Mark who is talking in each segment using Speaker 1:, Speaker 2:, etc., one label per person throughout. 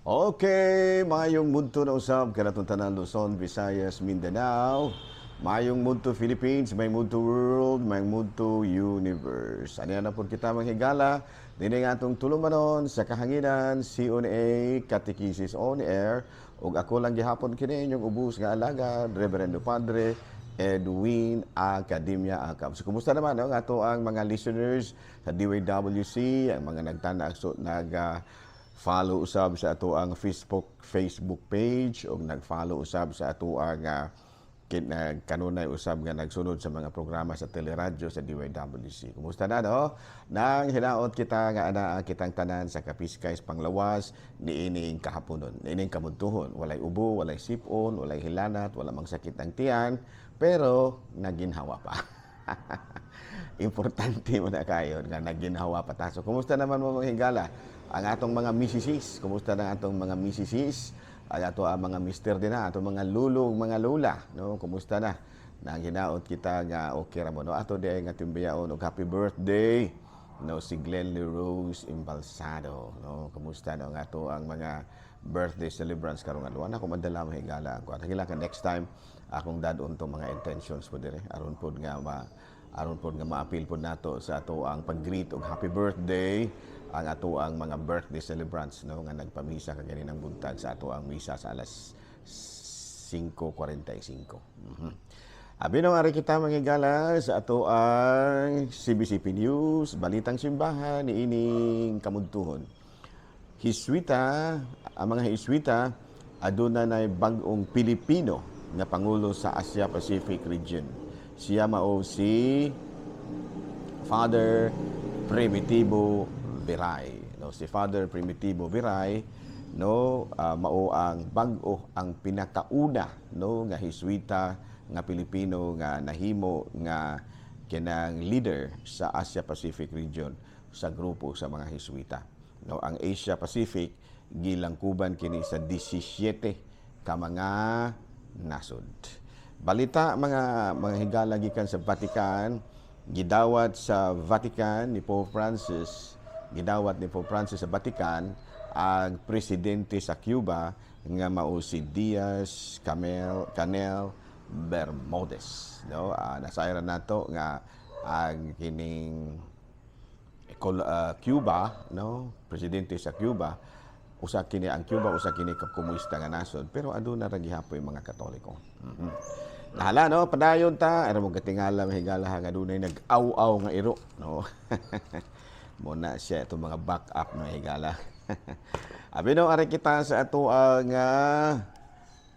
Speaker 1: Okay, maayong mudto na usab kanatong tanan, Luzon, Visayas, Mindanao. Maayong mudto Philippines, maayong mudto world, maayong mudto universe. Ano na po kita, mga higala, dini nga atong tulumanon sa kahanginan, CONA Catechesis on Air. Ug ako lang gihapon kini inyong ubos nga alagad, Reverendo Padre Edwin Academia Acab. So, kumusta naman, no, ang ato ang mga listeners sa DYWC, ang mga nagtana so, nag follow usab sa ato ang Facebook Facebook page o nag-follow usab sa ato ang kanunay usab nga nagsunod sa mga programa sa teleradyo sa DYWC. Kumusta na, no? Nang hinaot kita nga ana kitang tanan sa kapiskay panglawas niining kahaponon, niining kamudtuhon. Walay ubo, walay sipon, walay hilanat, wala mang sakit ang tiyan, pero naginhawa pa. Importante mo na kayo nga naginhawa pa ta. So kumusta naman mo, mga higala? Ang atong mga misisis, kumusta na atong mga misisis? Ang ato ang mga mister din na, atong mga lulong, mga lula, no? Kumusta na? Nang hinaot kita nga okay ra mo, no? Ato di nga timbayaon og happy birthday, no, si Glenn Rose Imbalsado, no? Kumusta no ang ato ang mga birthday celebrants karong adlaw? Na ako madala, mga higala, ang kuan. Ka next time akong dad-on tong mga intentions po dire aron pod nga maapil pod nato sa ato ang pag-greet og happy birthday ang ato ang mga birthday celebrants, no, nga nagpamisa kaganinang buntag sa ato ang misa sa alas 5:45. Abi no, ari kita, mga higala, sa ato ang CBCP News, Balitang Simbahan niining kamudtuhon. Hiswita, ang mga Hiswita aduna nay bag-ong Pilipino nga pangulo sa Asia Pacific region. Siya mao si Father Primitivo Viray. No, si Father Primitivo Viray, no, mao ang bag-o, ang pinakauna, no, nga Hiswita nga Pilipino nga nahimo nga kinang leader sa Asia Pacific region sa grupo sa mga Hiswita. No, ang Asia Pacific gilangkuban kini sa 17 ka mga nasod. Balita, mga higala, gikan sa Vatican, gidawat sa Vatican ni Pope Francis, gidawat ni Pope Francis sa Vatican ang presidente sa Cuba nga mao si Diaz Canel Bermudez, no? Nasayran nato nga ang kining Cuba, no, presidente sa Cuba, usa kini, ang Cuba usa kini ka komunista nga nasod, pero aduna ra gihapon mga Katoliko. Nahala, no, padayon ta aron mo katingala, higala, nga adunay nag-aw-aw nga iro, no? Mo na siya itong mga back up na higala. Abi no, ari kita sa ato ang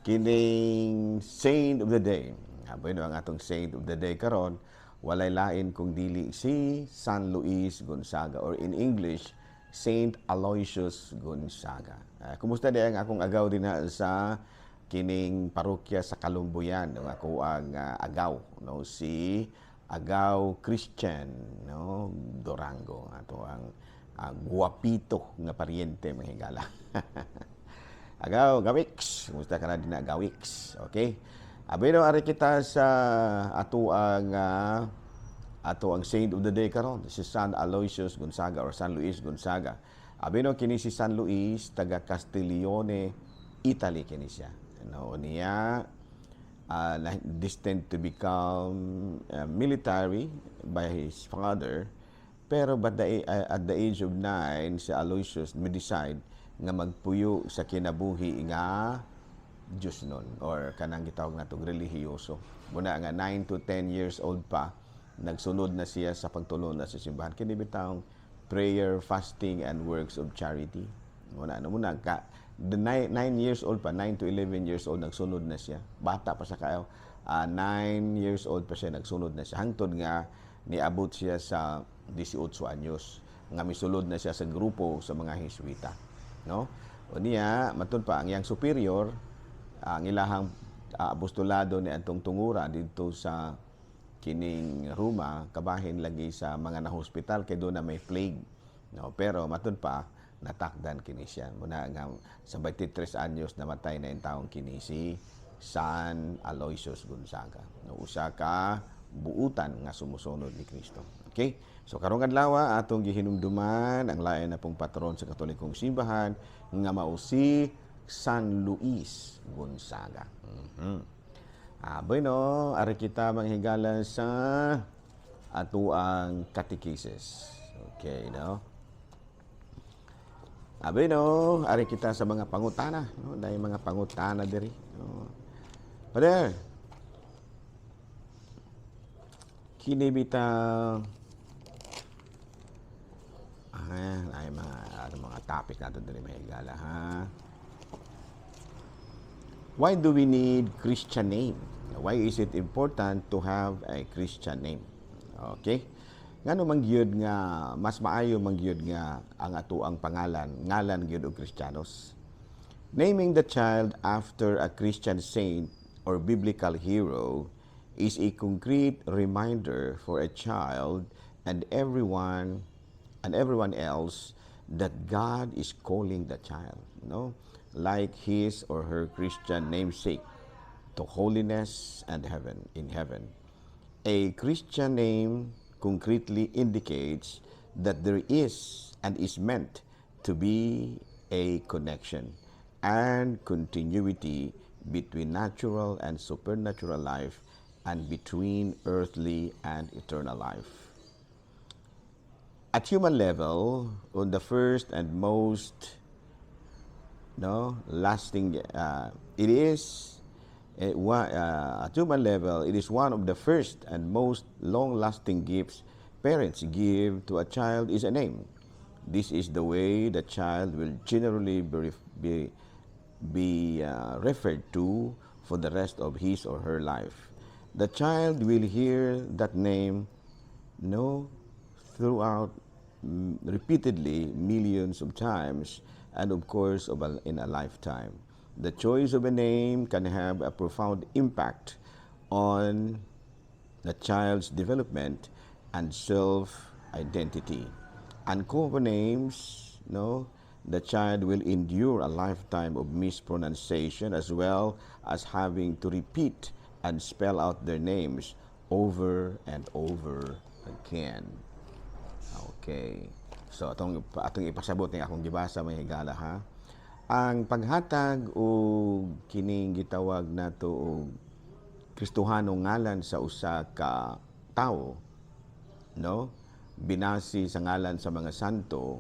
Speaker 1: kining saint of the day. Abi no, ang atong saint of the day karon walay lain kung dili si San Luis Gonzaga, or in English, Saint Aloysius Gonzaga. Kumusta di ang akong agaw din na sa kining parokya sa Kalumbuyan, no, ako ang agaw, no, si Agaw Christian, no, Durango, ato ang guwapito nga pariente, mga higala. Agaw Gawix, kumusta ka na din na, Gawix? Okay. Abi no, ari kita sa ato ang saint of the day karon, si San Aloysius Gonzaga or San Luis Gonzaga. Abi no, kini si San Luis taga Castiglione, Italy kini siya. No, niya destined to become military by his father. Pero but at the age of 9, si Aloysius mi-decide nga magpuyo sa kinabuhi nga Diyos nun or kanang gitawag natong relihiyoso. Muna nga 9 to 10 years old pa, nagsunod na siya sa pagtulon na sa simbahan. Kini bitawng prayer, fasting, and works of charity. Muna, ano muna, ka, the 9 years old pa, 9 to 11 years old, nagsunod na siya. Bata pa sa kayo. 9 years old pa siya, nagsunod na siya. Hangtod nga, niabot siya sa 18 anyos nga misulod na siya sa grupo sa mga Hiswita. No? O niya, matud pa, ang iyang superior, ang ilahang apostolado ni atong tungura didto sa kining Roma, kabahin lagi sa mga na-hospital kay doon na may plague. No, pero matud pa natakdan kini siya. Muna nga sa 23 anyos namatay na yung taong kini si San Aloysius Gonzaga. No, usa ka buutan nga sumusunod ni Kristo. Okay? Okay? So karong adlaw, atong gihinumduman ang lain na pong patron sa Katolikong Simbahan nga mao si San Luis Gonzaga. Bueno, ari kita, mga higala, sa atuang catechesis. Okay, no? Bueno, ari kita sa mga pangutana, no? Dahil mga pangutana diri, no? Father, kini bitaw ay mga ano, mga topic natin diri, mga higala, ha. Why do we need Christian name? Why is it important to have a Christian name? Okay? Ngano man gyud nga mas maayo man gyud nga ang atoang pangalan ngalan gyud og Kristiyanos? Naming the child after a Christian saint or biblical hero is a concrete reminder for a child and everyone else that God is calling the child, no? Like his or her Christian namesake, to holiness and heaven in heaven. A Christian name concretely indicates that there is and is meant to be a connection and continuity between natural and supernatural life and between earthly and eternal life. At human level, on the first and most, no, lasting it is at human level, it is one of the first and most long-lasting gifts parents give to a child is a name. This is the way the child will generally be referred to for the rest of his or her life. The child will hear that name, no, throughout repeatedly millions of times and of course in a lifetime. The choice of a name can have a profound impact on the child's development and self-identity. Uncommon names, no, the child will endure a lifetime of mispronunciation as well as having to repeat and spell out their names over and over again. Okay. So atong ipasabot ni akong gibasa, mga higala, ha. Ang paghatag og kining gitawag nato og Kristohanong ngalan sa usa ka tawo, no, binasi sa ngalan sa mga santo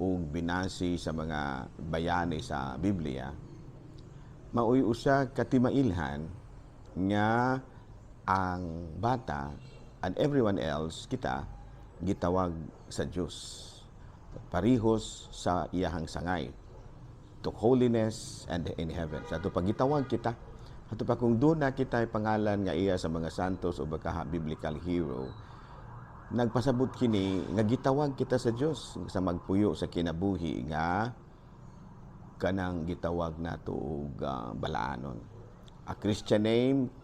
Speaker 1: ug binasi sa mga bayani sa Biblia, maoy usa ka timailhan nga ang bata and everyone else, kita gitawag sa Dios parihos sa iyahang sangay to holiness and in heaven. Sa ato pagitawag kita, ato pa kung duna kita pangalan nga iya sa mga santos o baka biblical hero, nagpasabot kini nga gitawag kita sa Dios sa magpuyo sa kinabuhi nga kanang gitawag nato og balaanon. A Christian name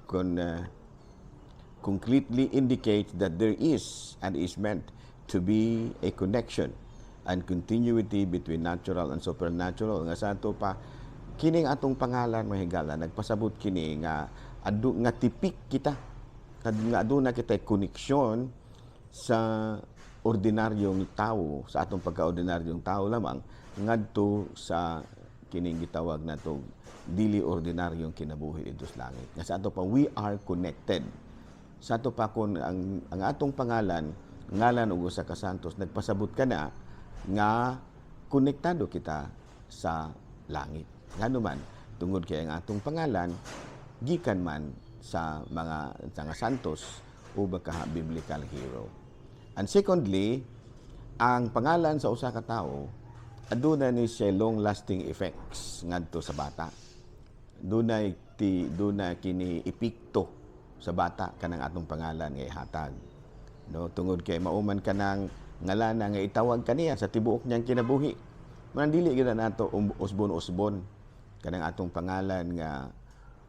Speaker 1: concretely indicates that there is and is meant to be a connection and continuity between natural and supernatural, nga sa ato pa kining atong pangalan, mga higala, nagpasabot kini nga adu nga tipik kita nga aduna kita koneksyon sa ordinaryong tao, sa atong pagkaordinaryong tao lamang, ngadto sa kining gitawag nato dili ordinaryong kinabuhi didto sa langit, nga sa ato pa we are connected. Sa ato pa kon ang atong pangalan ngalan og usa ka santos, nagpasabot ka na nga konektado kita sa langit, ngano man tungod kay ang atong pangalan gikan man sa mga santos o baka biblical hero. And secondly, ang pangalan sa usa ka tawo aduna ni siya long lasting effects ngadto sa bata. Dunay ti duna kini epekto sa bata kanang atong pangalan nga ihatag, no, tungod kay mauman kanang ngalana nga itawag kaniya sa tibuok niyang kinabuhi. Man dili gyud nato usbon-usbon kanang atong pangalan nga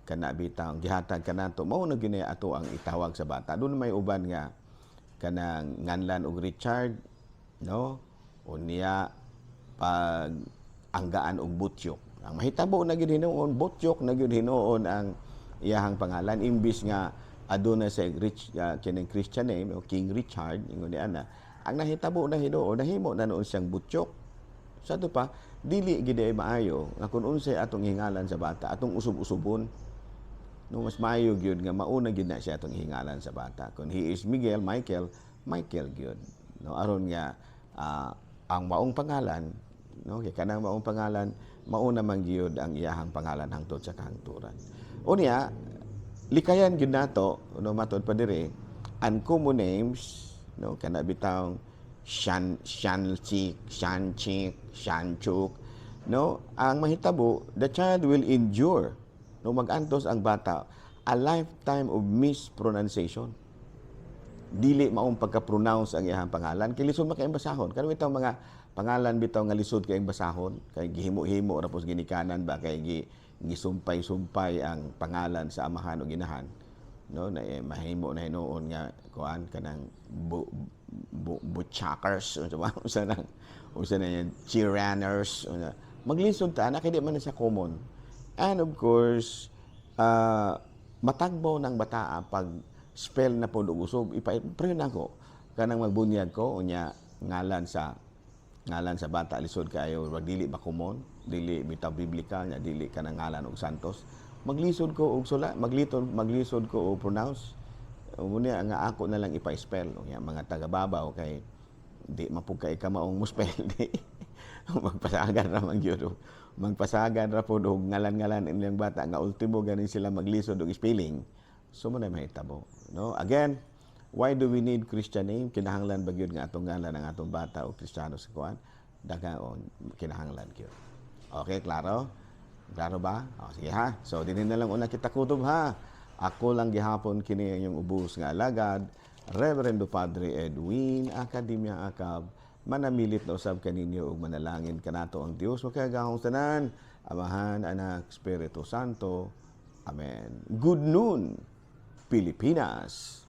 Speaker 1: kana bitang gihatag kanato, mao na gyud ato ang itawag sa bata. Duna may uban nga kanang nganlan og Richard, no, unya pag anggaan og Butyok, ang mahitabo na gyud hinuon, Butyok na gyud hinuon ang iyahang pangalan imbis nga Aduna sa rich kining Christian name o King Richard, ingon ni ana. Ang nahitabo na hinuon, nahimo na noon siyang Butchok. Sa ato pa, dili gid ay maayo nga kung unsay atong hingalan sa bata, atong usub-usubon. No, mas maayo gyud nga mauna gyud na siya atong hingalan sa bata. Kung he is Miguel, Michael, Michael gyud. No, aron nga ang maong pangalan, no, kay kanang maong pangalan, mauna man gyud ang iyahang pangalan hangtod sa kahangturan. Unya, likayan gyud nato, no, matod pa diri, uncommon names, no, kana bitawng Shan Shanchik, Shanchik, Shanchuk, no, ang mahitabo, the child will endure, no, magantos ang bata a lifetime of mispronunciation. Dili maong pagka-pronounce ang iyang pangalan kay lisod man kayong basahon. Kanang bitawng mga pangalan bitaw nga lisod kayong basahon kay gihimo-himo ra pos ginikanan ba, kay gisumpay-sumpay ang pangalan sa amahan o ginahan, no, na eh, mahimo na hinuon nga kuan kanang bu, bu, butchakers, unsa ba, unsa na yan, chiraners, unsa. Maglisod ta na kay di man na siya common. And of course, matagbaw ng bataa pag spell na pod og usog. Ipa pray nako kanang magbunyag ko, unya ngalan sa bata lisod kaayo, wag dili ba common, dili bitaw biblical nya, dili kanang ngalan og santos, maglisod ko og sula, maglisod ko og pronounce. Unya nga ako na lang ipa-spell. Unya mga taga-babaw kay di mapug kay kamaong mo spell, di magpasagan ra man gyud, magpasagan ra pod og ngalan-ngalan ilang bata nga ultimo ganin sila maglisod og spelling. So mo na mahitabo, no? Again, why do we need Christian name? Kinahanglan ba gyud nga atong ngalan ang atong bata og Kristiyano sa kuan daga o kinahanglan gyud? Okay, klaro? Klaro ba? O, sige ha. So dinhi na lang una kita kutob ha. Ako lang gihapon kini ang inyong ubos nga alagad, Reverendo Padre Edwin Academia Acab. Manamilit na usab kaninyo ug manalangin kanato ang Dios makagagahom tanan, Amahan, Anak, Espiritu Santo. Amen. Good noon, Pilipinas.